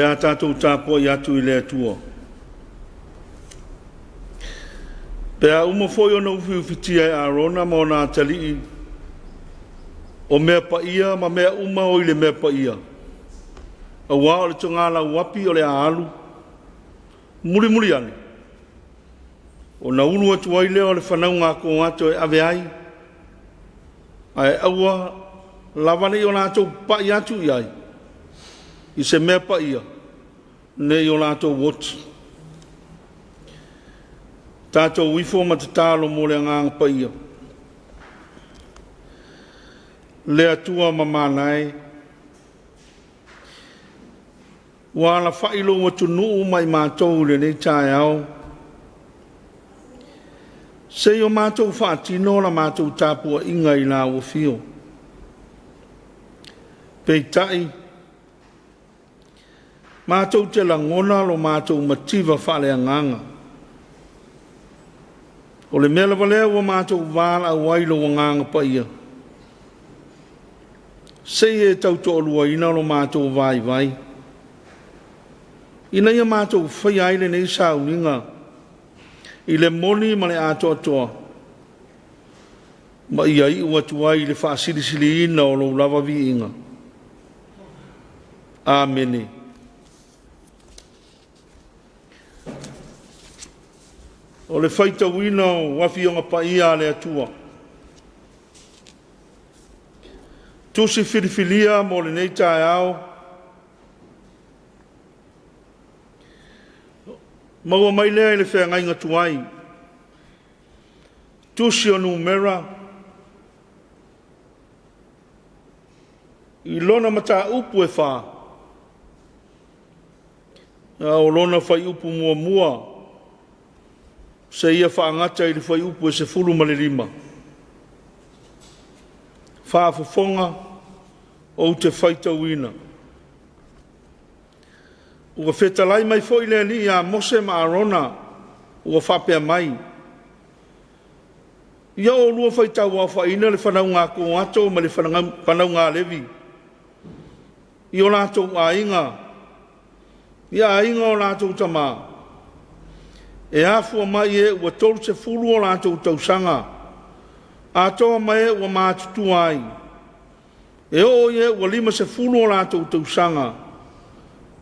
le a tatou tapuai atu i le Atua. Pe a uma foi ona ufiufitia e Arona ma ona atalii o mea paia ma mea uma o i le mea paia, auā o le togalauapi o le a alu, mulimuli ane, ona ulu atu ai lea o le fanauga a Koato e ave ai, ae aua lava ne i o latou papai atu i ai i se mea paia, ne i o latou oti. Tatou ifo ma tatalo mo le Agaga Paia. Le Atua mamana e, ua alafai lou atunuu ma i matou i lenei taeao, se i o matou faatino la matou tapuaiga i lau afio. Peitai, matou te lagona lo matou mativa faaleagaga. O le mea lava lea ua matou valaau ai i lou Agaga Paia, se i e tautoaluaina lo matou vaivai, ina ia matou faia ai lenei sauniga i le moni ma le atoatoa, ma ia iu atu ai i le faasilisiliina o lou lava viiga. Amene. O le faitauina o Afioga Paia a le Atua. Tusi filifilia mo lenei taeao, maua mai lea i le feagaiga tuai. Tusi o Numera i lona mataupu e 4, a o lona fuaiupu muamua seia faagata i le fuaiupu e 15. Faafofoga ou te faitauina. Ua fetalai mai foi le Alii ia Mose ma Arona ua faapea mai, Ia oulua faitauaofaina le fanauga a Koato ma le fanauga a Levi i o latou aiga, i aiga o latou tama, e afua mai i e ua 30 o latou tausaga atoa ma e ua matutua ai, e oo i e ua 50 o latou tausaga,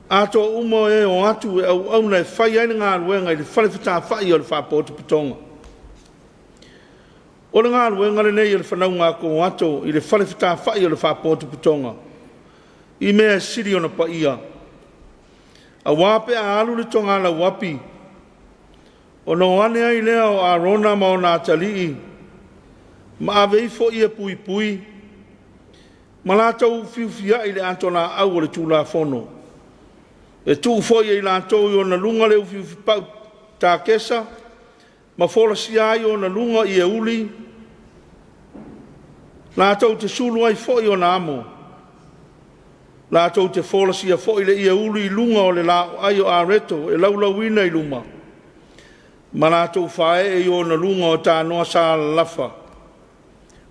atoa uma e o atu e auauna e fai ai le galuega i le fale fetāfai o le Faapotopotoga. O le galuega lenei a le fanauga a Koato i le fale fetāfai o le Faapotopotoga, i mea e sili ona paia, auā pe a alu le togalauapi, ona o ane ai lea o Arona ma ona atalii ma ave ifo ie puipui ma latou ufiufia'i le atoa laau o le Tulafono, e tuu foi e i latou i ona luga le ufiufipau takesa ma folasia ai i ona luga ie uli, latou te sulu ai foi ona amo, latou te folasia foi le ie uli i luga o le laoai o areto e laulauina i luma, ma latou faaee i ona luga o tanoa salalafa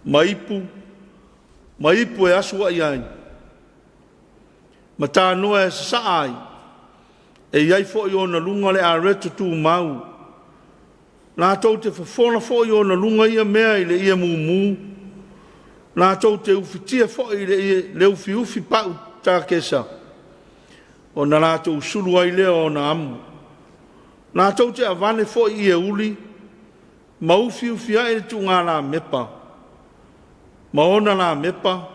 ma ipu ma ipu e asu ai ai, ma tanoa e sasaa ai, e i ai foi i ona luga le areto tumau, latou te fofola foi i ona luga ia mea i le ie mumu, latou te ufitia foi i le ufiufi pau takesa, ona latou sulu ai lea o ona amo. Latou te avane foi ie uli ma ufiufi ae le tuugalamepa ma ona lamepa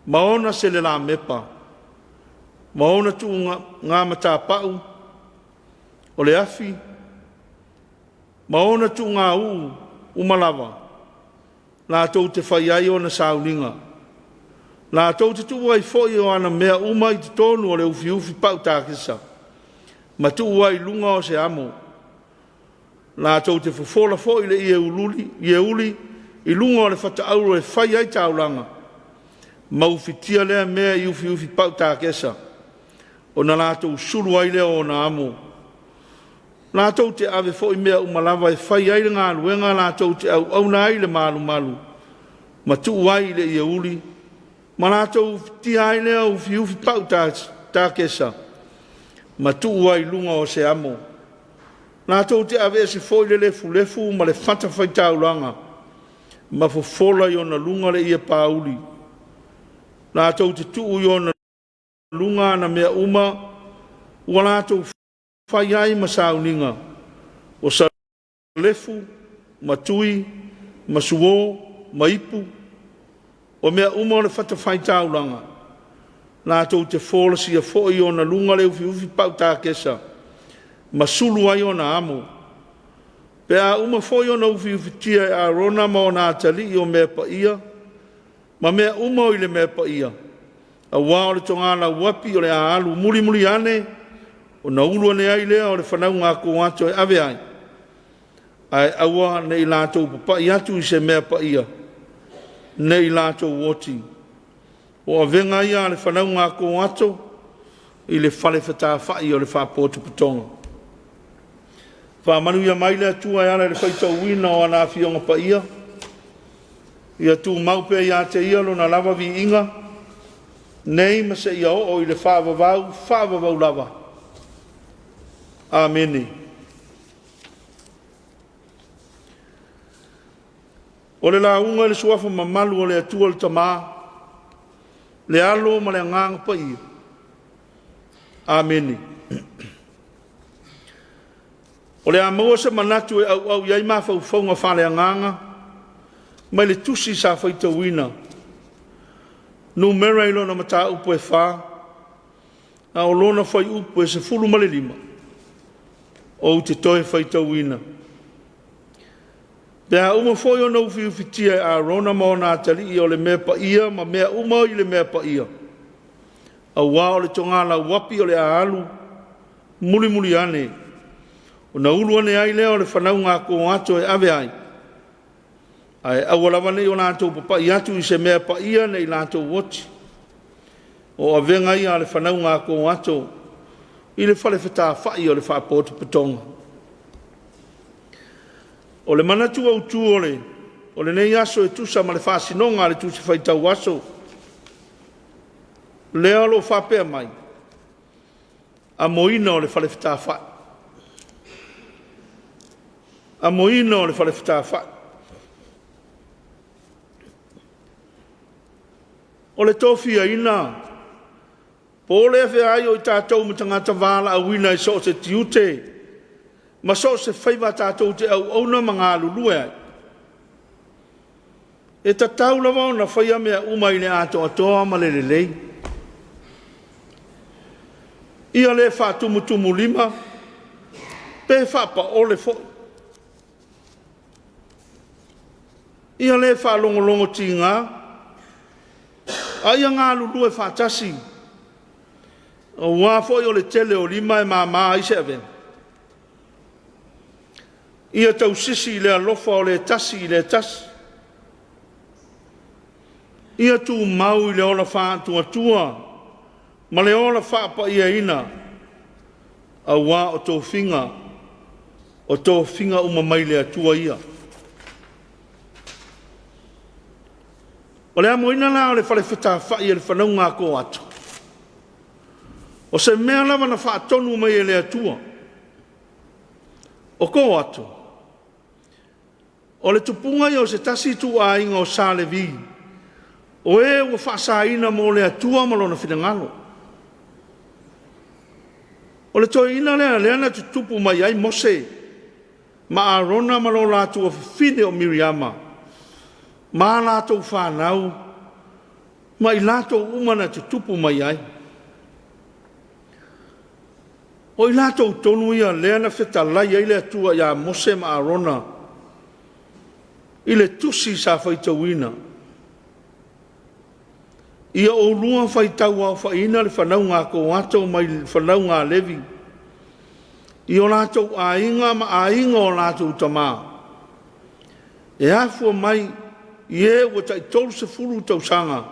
ma ona selelamepa ma ona tuugamatāpa'u o le afi ma ona tuugauu uma lava, latou te fai ai ona sauniga. Latou te tuu ai foi o ana mea uma i totonu o le ufiufi pau takesa, ma tuu ai i luga o se amo. Latou te fofola foi le ie uli i luga o le fataauro e fai ai taulaga, ma ufitia lea mea i ufiufi pau takesa, ona latou sulu ai lea o ona amo. Latou te ave foi mea uma lava e fai ai le galuega latou te auauna ai i le malumalu, ma tuu ai i le ie uli, ma latou ufitia ai lea ufiufi pau takesa. ma tuu ai i luga o se amo. Latou te aveese foi le lefulefu ma le fatafaitaulaga ma fofola i ona luga le iepauli. Latou te tuu i ona luga ana mea uma ua latou fai ai ma sauniga, o salefu ma tui ma suo ma ipu, o mea uma o le fatafaitaulaga, latou te folasia foi i ona luga le ufiufi pautaakesa ma sulu ai ona amo. Pe a uma foi ona ufiufitia e Arona ma ona atalii o mea paia ma mea uma o i le mea paia, aua o le togala uapi o le a alu mulimuli ane, ona ulu ane ai lea o le fanauga a Koato e ave ai, ae aua ne i latou papai atu i se mea paia, ne i latou oti. O avega ia a le fanauga a Koato i le fale fetāfai o le Faapotopotoga. Faamanuia mai le Atua e ala i le faitauina o ana Afioga Paia, ia tumau pea ia te Ia lona lava viiga, nei ma seia oo i le faavavau faavavau lava. Amene. O le lauga i le suafa mamalu o le Atua le Tama, le Alo ma le Agaga Paia. Amene. O le a maua se manatu e auau i ai mafaufauga faaleagaga mai le tusi sa faitauina, numera i lona mataupu e 4, a o lona fuaiupu e 15, ou te toe faitauina. Pe a uma foi ona ufiufitia e Arona ma ona atalii o le mea paia ma mea uma i le mea paia, aua o le togala uapi o le a alu mulimuli ane, ona ulu ane ai lea o le fanauga a Koato e ave ai, ae aua lava ne i o latou papai atu i se mea paia ne i latou oti. O avega ia a le fanauga a Koato i le fale fetāfai o le Faapotopotoga. O le manatu autu o lenei aso e tusa ma le faasinoga a le Tusi Faitau Aso, lea o lo o faapea mai, amoina o le fale fetāfai. Amoina o le fale fetāfai. O le tofiaina po o le avea ai o i tatou ma tagata valaauina i so o se tiute ma so o se faiva tatou te auauna ma galulue ai, e tatau lava ona faia mea uma i le atoatoa ma le lelei. Ia le faatumutumulima pe faapaole foi. Ia le faalogologo tiga, a ia galulue faatasi, aua foi o le tele o lima e mama ai se avega. Ia tausisi i le alofa o le tasi i le tasi. Ia tumau i le ola faatuatua ma le ola faapaiaina, aua o tofiga, o tofiga uma mai le Atua ia. O le amoina la o le fale fetāfai a le fanauga a Koato, o se mea lava na faatonu mai e le Atua. O Koato, o le tupuga ia o se tasi ituaiga o Sa Levi, o e ua faasaina mo le Atua ma Lona finagalo. O le toeaina lea lea na tutupu mai ai Mose ma Arona ma lo latua fafine o Miriama ma a latou fanau ma i latou uma na tutupu mai ai. O i latou tonu ia lea na fetalai ai le Atua ia Mose ma Arona i le tusi sa faitauina. Ia oulua faitau aofaiina le fanauga a Koato mai le fanauga a Levi i o latou aiga ma aiga o latou tama, e afua mai i e ua tai 30 tausaga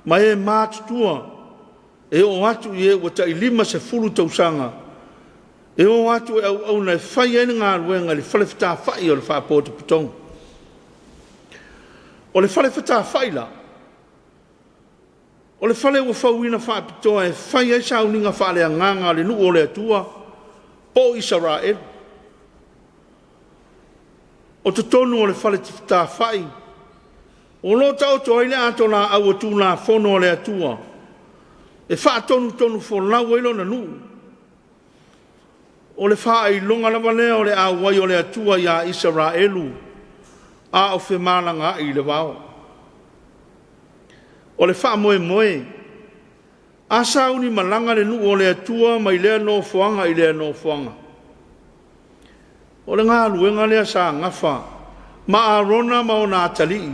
ma e matutua e oo atu i e ua tai 50 tausaga e o atu e auauna e fai ai le galuega i le fale fetāfai o le Faapotopotoga. O le fale fetāfai la, O le fale ua fauina faapitoa e fai ai sauniga faaleagaga a le nuu o le Atua po o Isaraelu. O totonu o le fale fetalafai o lo o taoto ai le atolaau o Tulafono a le Atua e faatonutonu folau ai Lona nuu. O le faailoga lava lea o le auai o le Atua ia Isaraelu a o femalagaai i le vao. O le faamoemoe, a sauni malaga le nuu o le Atua mai lea nofoaga i lea nofoaga, o le galuega lea sa gafa ma Arona ma ona atalii,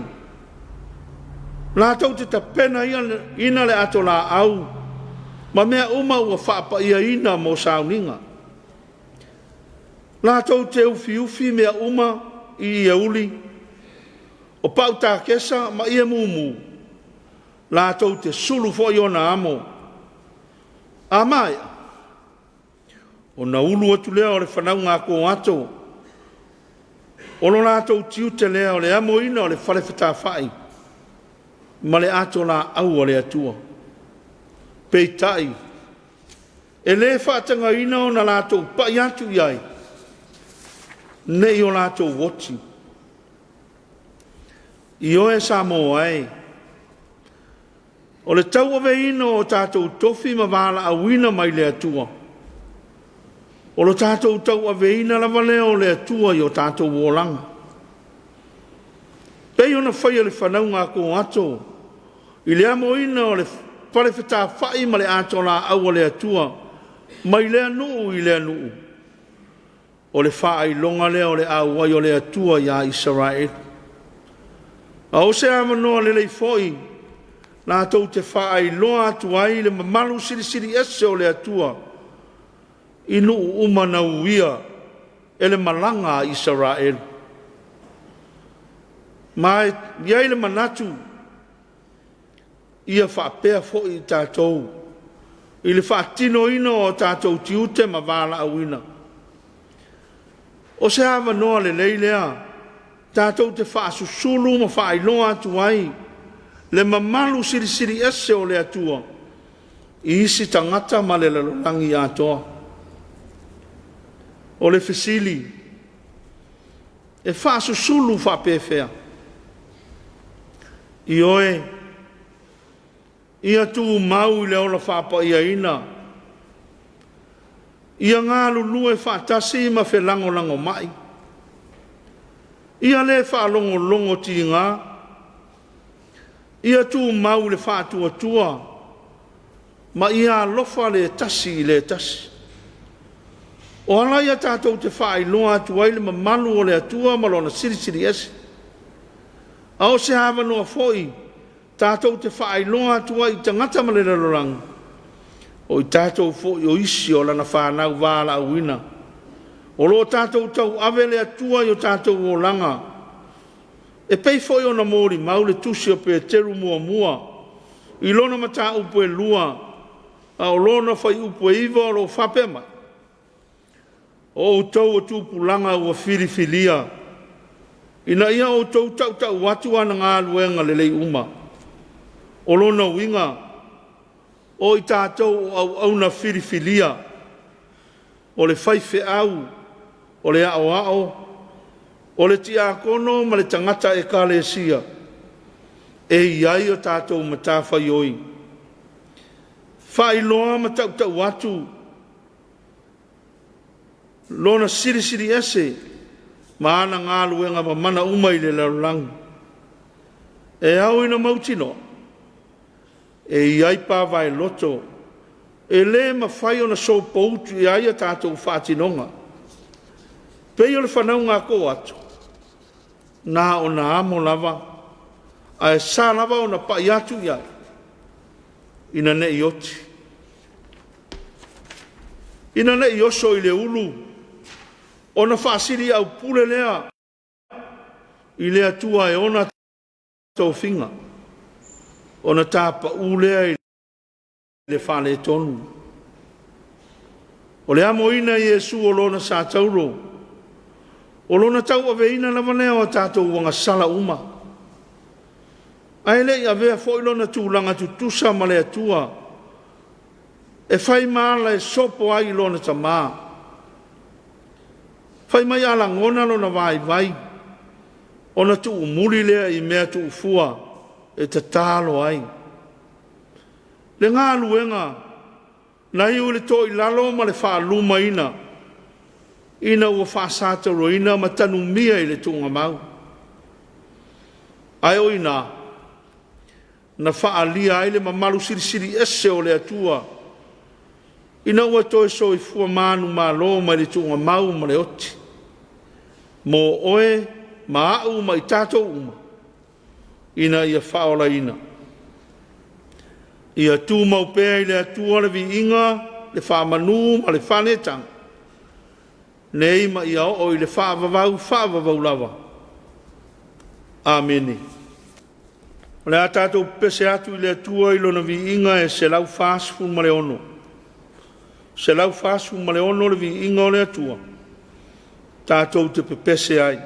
latou te tapenaina le atolaau ma mea uma ua faapaiaina mo sauniga. Latou te ufiufi mea uma i ie uli, o pau takesa ma ie mumu, latou te sulu foi ona amo. A maea, ona ulu atu lea o le fanauga a Koato, o lo latou tiute lea o le amoina o le fale fetafai ma le atolaau a le Atua. Peitai, e le faatagaina ona latou pai atu i ai, ne i o latou oti. Ioe Samoa e, o le tauaveina o tatou tofi ma valaauina mai le Atua, o lo tatou tauaveina lava lea o le Atua i o tatou olaga. Pei ona faia e le fanauga a Koato i le amoina o le fale fetafai ma le atolaau a le Atua mai lea nuu i lea nuu, o le faailoga lea o le auai o le Atua ia Isaraelu. A o se avanoa lelei foi latou te faailoa atu ai le mamalu silisili ese o le Atua i nuu uma na uia e le malaga a Isaraelu. Ma e i ai le manatu, ia faapea foi i tatou i le faatinoina o tatou tiute ma valaauina. O se avanoa lelei lea tatou te faasusulu ma faailoa atu ai le mamalu silisili ese o le Atua i isi tagata ma le lalolagi atoa. O le fesili, e faasusulu faapefea? Ioe, ia tumau i le ola faapaiaina, ia galulue faatasi ma felagolagomai, ia le faalogologo tiga, ia tumau i le faatuatua, ma ia alofa le tasi i le tasi. O ala ia tatou te faailoa atu ai le mamalu o le Atua ma Lona Silisili Ese. A o se avanoa foi tatou te faailoa atu ai i tagata ma le lalolagi, o i tatou foi o isi o lana fanau valaauina, o lo o tatou tauave le Atua i o tatou olaga, e pei foi ona molimau le tusi a Peteru muamua i lona mataupu e 2 a o lona fuaiupu e 9 o lo o faapea mai, “O outou o tupulaga ua filifilia, ina ia outou tautau atu ana galuega lelei uma.” O lona uiga, o i tatou o auauna filifilia, o le faifeau, o le aoao, o le tiakono ma le tagata ekalesia, e i ai a tatou matafaioi, faailoa ma tautau atu Lona Silisili Ese ma ana galuega mamana uma i le lalolagi. E ao ina mautinoa e i ai pa vaeloto e le mafai ona sopoutu i ai a tatou faatinoga. Pei o le fanauga a Koato, na ona amo lava, ae sa lava ona pai atu i ai ina ne i oti, ina ne i oso i le ulu ona faasiliaupule lea i le Atua e ona tofiga, ona tapau lea i le faaletonu. O le amoina e Iesu o lona sa taulo, o lona tauaveina lava lea o a tatou agasala uma. Ae le i avea foi lona tulaga tutusa ma le Atua e fai ma ala e sopo ai i lona Tama. Fai mai a lagona lona vaivai, ona tuumuli lea i mea tuufua e tatalo ai. Le galuega na iu i le toilalo ma le faalumaina, ina ua faasatauaina ma tanumia i le tuugamau. Ae o i ina na faaalia ai le mamalu silisili ese o le Atua ina ua toe soifua manumalo mai le tuugamau ma le oti, mo oe ma au ma i tatou uma, ina ia faaolaina. Ia tumau pea i le Atua le viiga, le faamanu ma le faaneetaga, nei ma ia oo i le faavavau faavavau lava. Amene. O le a tatou pepese atu i le Atua i Lona viiga e 146. 146 le viiga o le Atua, tatou te pepese ai.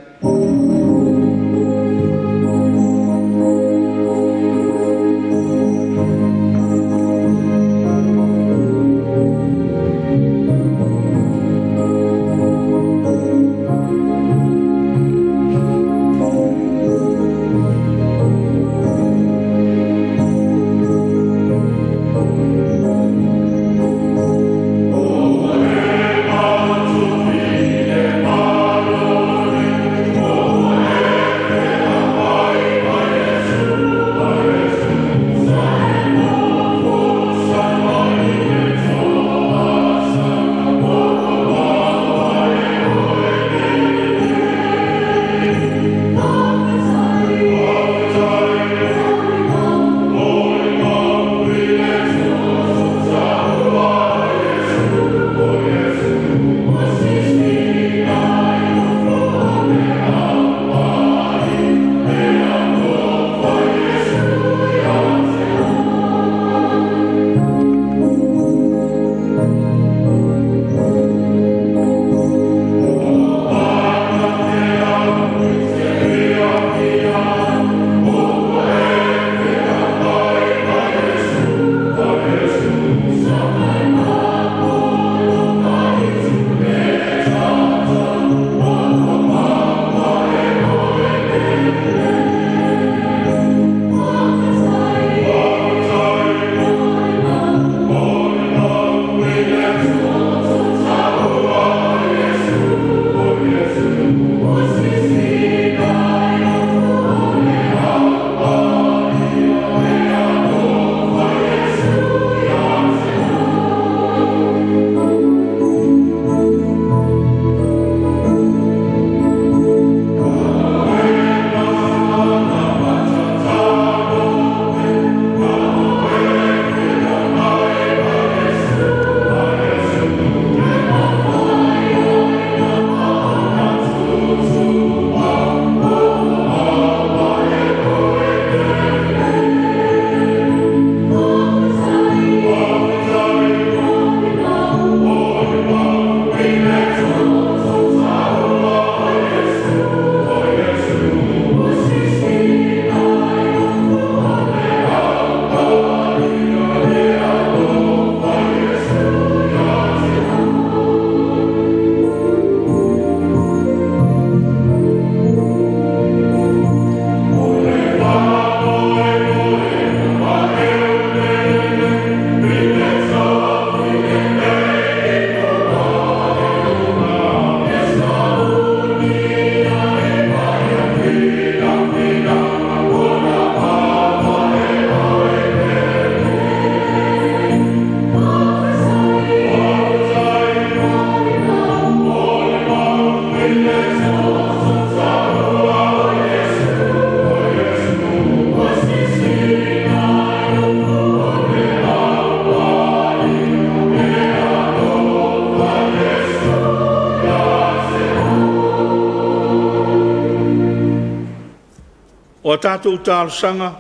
O a tatou talosaga,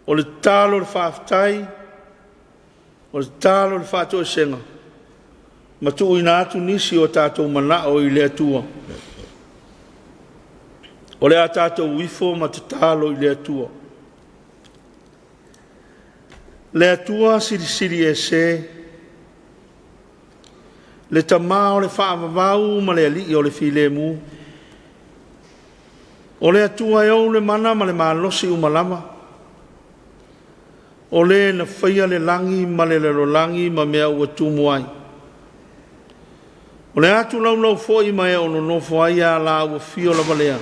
o le tatalo, o le faafetai, o le tatalo o le faatoesega, ma tuuina atu nisi o tatou manao i le Atua. O le a tatou ifo ma tatalo i le Atua. Le Atua Silisili Ese, le Tama o le faavavau ma le Alii o le filemu, o le Atua e ou le mana ma le malosi uma lava, o Le na faia le lagi ma le lalolagi ma mea ua tumu ai, o le atu laulau foi ma e o nonofo ai a la ua fio lava lea,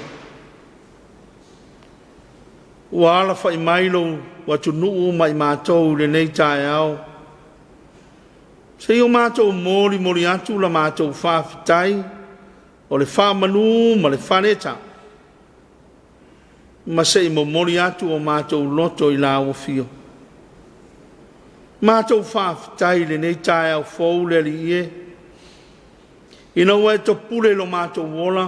ua alafai mai lou atunuu ma i matou i lenei taeao, se i o matou molimoli atu la matou faafetai o le faamanu ma le faaleta, ma se i momoli atu o matou loto i la ua afio. Matou faafetai i lenei taeao fou le Alii e, ina ua e topule lo matou ola,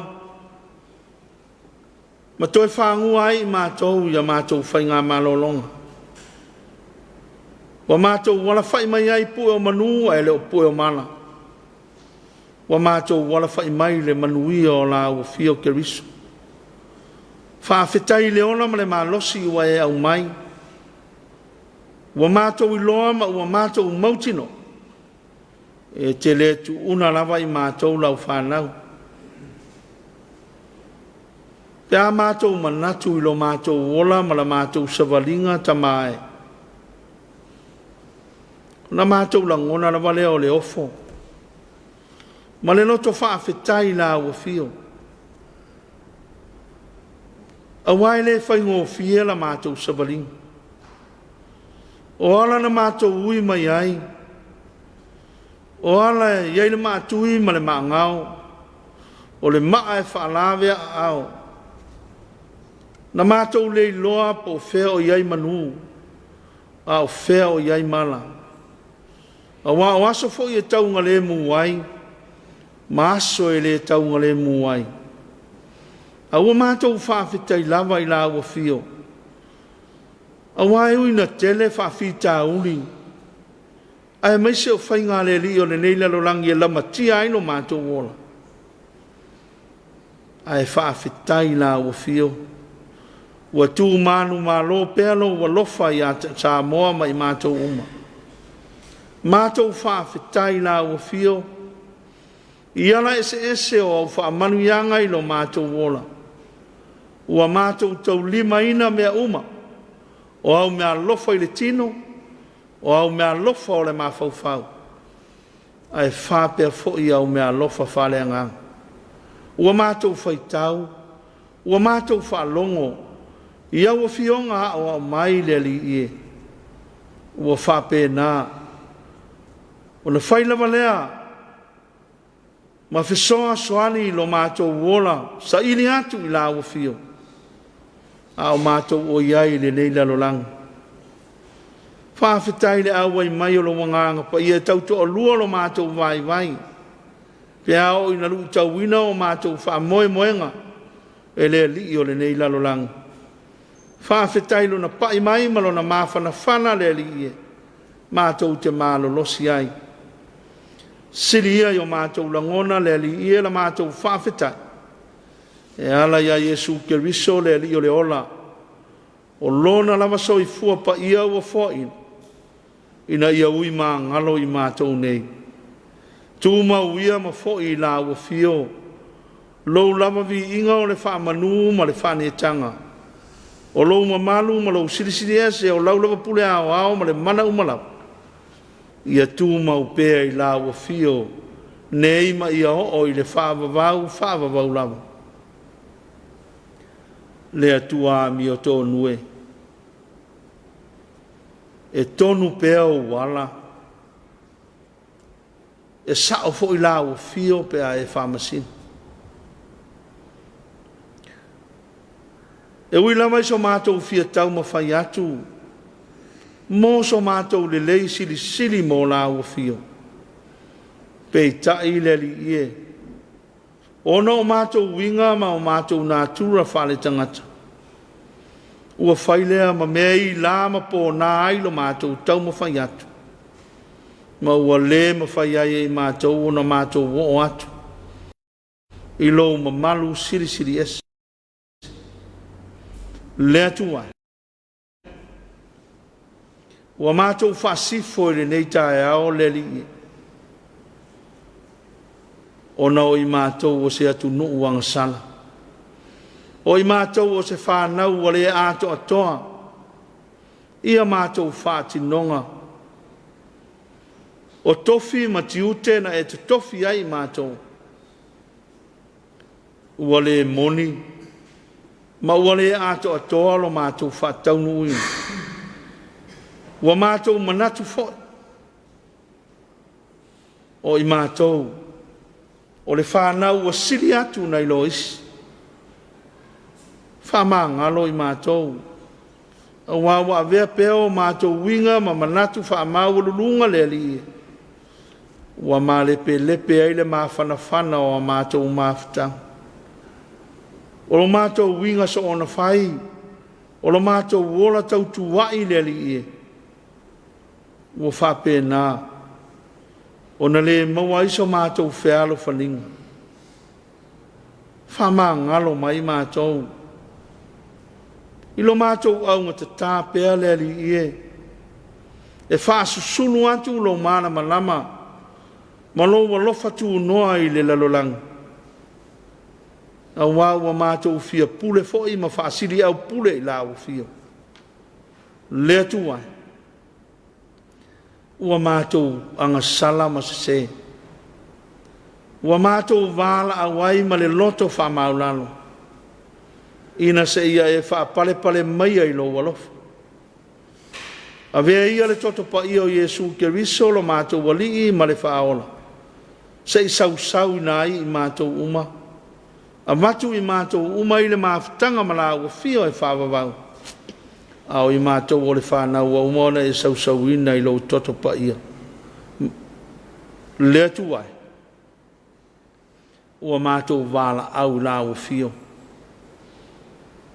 ma toe fagua ai i matou i a matou faigamalologa. Ua matou alafai mai ai i pue o manu ae le o pue o mala. Ua matou alafai mai i le manuia o la ua afio Keriso. Faafetai i le ola ma le malosi ua e aumai. Ua matou iloa ma ua matou mautinoa, e te le tuuna lava i matou lau fanau. Pe a matou manatu i lo matou ola ma la matou savaliga Tama e, ona matou lagona lava lea o le ofo ma le loto faafetai i la ua afio. Aua e le faigofie la matou savaliga. O ala na matou ui mai ai, o ala e i ai le maatui ma le maagao, o le maa e faalave aao, na matou le iloa po o fea o i ai manu, a o fea o i ai mala. Aua o aso foi e taugalemu ai, ma aso e le taugalemu ai. A ua matou faafetai lava i la ua afio, aua e ui ina tele faafitauli, aemaise o faiga a le alii o lenei lalolagi e lamatia ai lo matou ola, ae faafetai i la ua afio, ua tu manumalo pea lou alofa ia Samoa ma i matou uma. Matou faafetai i la ua afio, i ala eseese o au faamanuiaga i lo matou ola, ua matou taulimaina mea uma, o au meaalofa i le tino, o au meaalofa o le mafaufau, ae faapea foi au meaalofa faaleagaga. Ua matou faitau, ua matou faalogo i au afioga aoao mai le Alii e, ua faapena ona fai lava lea ma fesoasoani i lo matou ola saili atu i la ua afio, a o matou o i ai i lenei lalolagi. Faafetai i le auai mai o lou Agaga Paia e tautoalua lo matou vaivai, pe a oo ina luitauina o matou faamoemoega e le alii o lenei lalolagi. Faafetai i Lona pai mai ma Lona mafanafana le Alii e, matou te malolosi ai. Sili ia i o matou lagona le Alii e la matou faafetai, e ala ia Iesu Keriso le Alii o le ola, o Lona lava soifua paia ua foaina, ina ia ui magalo i matou nei. Tumau ia ma foi i la ua afio, lou lava viiga o le faamanu ma le faaneetaga, o lou mamalu ma lou silisili ese, o lau lava pule aoao ma le mana uma lava, ia tumau pea i la ua afio nei ma ia oo i le faavavau, faavavau lava. Le Atua amiotonu e, e tonu pea ou ala, e sao foi la ua afio pe a e faamasino. E ui lava i so matou fia taumafai atu mo so matou lelei silisili mo la ua afio, peitai le Alii e, ona o matou uiga ma o matou natura faaletagata, ua fai lea ma mea ila ma pona ai lo matou taumafai atu, ma ua le mafai ai e i matou ona matou oo atu i lou mamalu silisili ese. Le Atua, Ua matou faasifo i lenei taeao le Alii, ona o i matou o se atunuu agasala, o i matou o se fanau ua le atoatoa ia matou faatinoga o tofi ma tiute na e totofi ai i matou, ua le moni ma ua le atoatoa lo matou faataunuuina. Ua matou manatu foi o i matou o le fanau ua sili atu nai lo isi. Faamagalo i matou, aua ua avea pea o matou uiga ma manatu faamaualuluga le Alii, ua malepelepe ai le mafanafana o a matou mafutaga. O lo matou uiga soonafai, o lo matou ola tautua'i le Alii e, ua faapena ona le maua ai so matou fealofaniga. Faamagalo mai matou i lo matou augatata pea le Alii e, e faasusulu atu lou malamalama ma lou alofa tunoa i le lalolagi, aua ua matou fia pule foi ma faasiliaupule i lau afio. Le Atua e, ua matou agasala ma sese, ua matou valaau ai ma le loto faamaualalo, ina seia e faapalepale maia i lou alofa. Avea ia le toto paia o Iesu Keriso lo matou Alii ma le Faaola, se i sausauina ai i matou uma, avatu i matou uma i le mafutaga ma lau afio e faavavau, a o i matou o le fanau ua uma ona e sausauina i lou toto paia. Le Atua e, ua matou valaau i lau afio,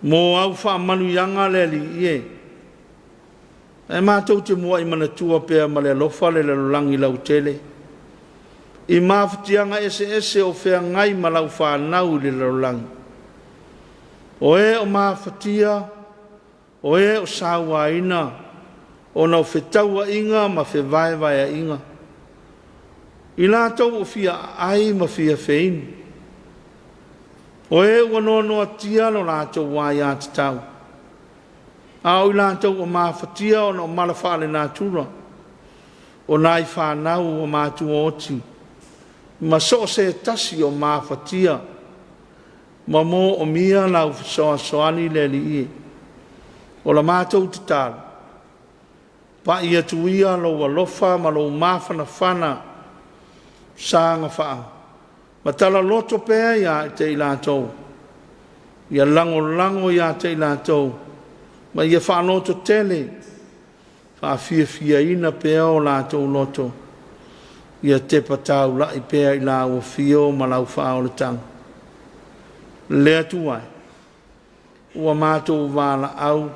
mo au faamanuiaga le Alii e, ae matou te muai manatua pea ma le alofa le lalolagi lautele, i mafatiaga eseese o feagai ma lau fanau i le lalolagi. O e o mafatia, o e o sauaina, ona o fetauaiga ma fevaevaeaiga, i latou o fia aai ma fia feinu, o e ua noanoatia lo latou aiatatau, a o i latou ua mafatia ona o mala faalenatura, o nai fanau ua matua oti, ma so o se tasi o mafatia ma moomia lau fesoasoani le Alii e. O la matou tatalo, pai atu ia lou alofa ma lou mafanafana saga faamatala loto pea ia te i latou, ia lagolago ia te i latou, ma ia faalototele, faafiafiaina pea o latou loto, ia tepa taulai pea i lau afio ma lau faaolataga. Le Atua e, ua matou valaau,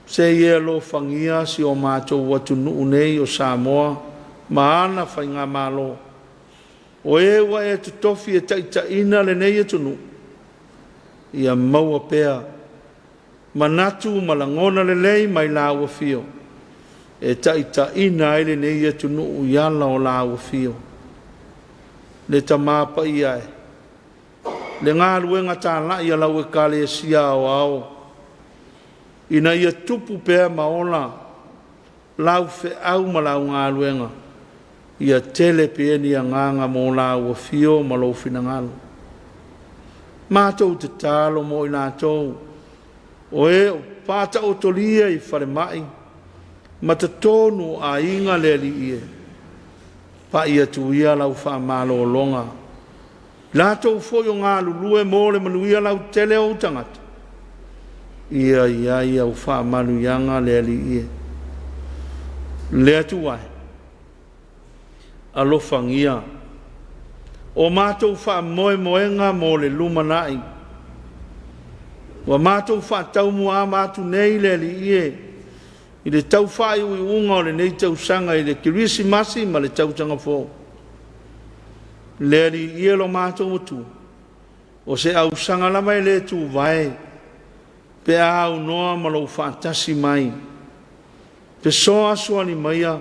se i e alofagia si o matou atunuu nei o Samoa ma ana faigamalo, o e ua e totofi e taitaiina lenei atunuu, ia maua pea manatu ma lagona lelei mai lau afio e taitaiina ai lenei atunuu i ala o lau afio. Le Tama Paia e, le galuega talai a lau Ekalesia aoao, ina ia tupu pea ma ola lau feau ma lau galuega, ia tele pea ni agaga mo lau afio ma lou finagalo. Matou tatalo mo i latou o e o faataotolia i falemai ma totonu o aiga le Alii e, pai atu ia lau faamalologa, latou foi o galulue mo le manuia lautele o ou tagata, ia i ai au faamanuiaga le Alii e. Le Atua e, alofagia o matou faamoemoega mo le lumanai. Ua matou faataumuaava atu nei le Alii e, i le tau faaiuiuga o lenei tausaga i le Kerisimasi ma le tausaga fou. Le Alii e lo matou Atua, o se ausaga lava e le tuvae pe a aunoa ma lou faatasi mai. Fesoasoani maia,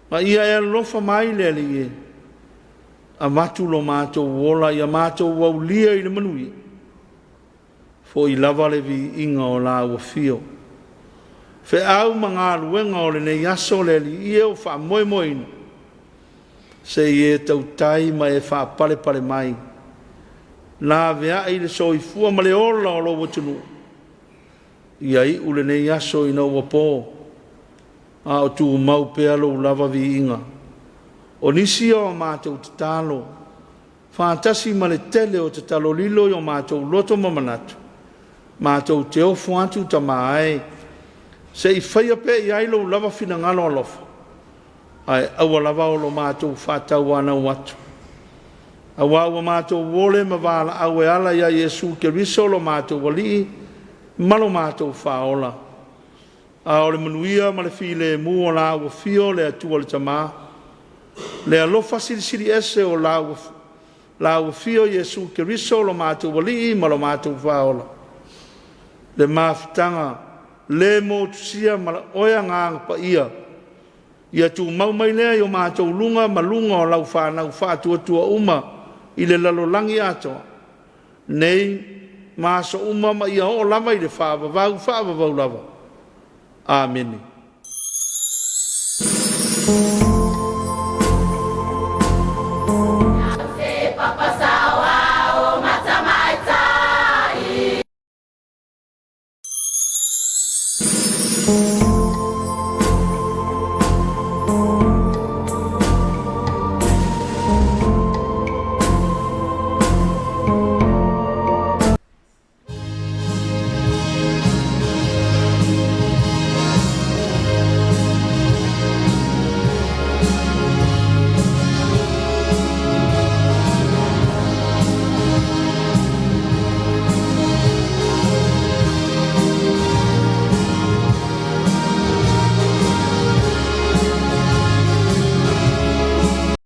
ma ia e alofa mai le Alii e, avatu lo matou ola ia matou aulia i le manuia, fo'i lava le viiga o lau afio. Feau ma galuega o lenei aso le Alii e ua faamoemoeina, se i e tautai ma e faapalepale mai, laveai le soifua ma le ola o lou atunuu, ia iu lenei aso ina ua po, a o tumau pea lou lava viiga. O nisi ia o a matou tatalo, faatasi ma le tele o tatalo lilo i o matou loto ma manatu, matou te ofo atu Tama e, se i faia pea i ai lou lava finagalo alofa, ae aua lava lo matou faatauanau atu, auā ua matou ole ma valaau e ala ia Iesu Keriso lo matou Alii ma lo matou Faaola. A o le manuia ma le filemu o lau afio le Atua le Tama, le alofa silisili ese o lau afio Iesu Keriso lo matou Alii ma lo matou Faaola, le mafutaga le motusia ma oe Agaga Paia, ia tumau mai lea i o matou luga ma luga o lau fanau faatuatua uma i le lalolagi atoa, nei ma aso uma ma ia oo lava i le faavavau faavavau lava. Amene.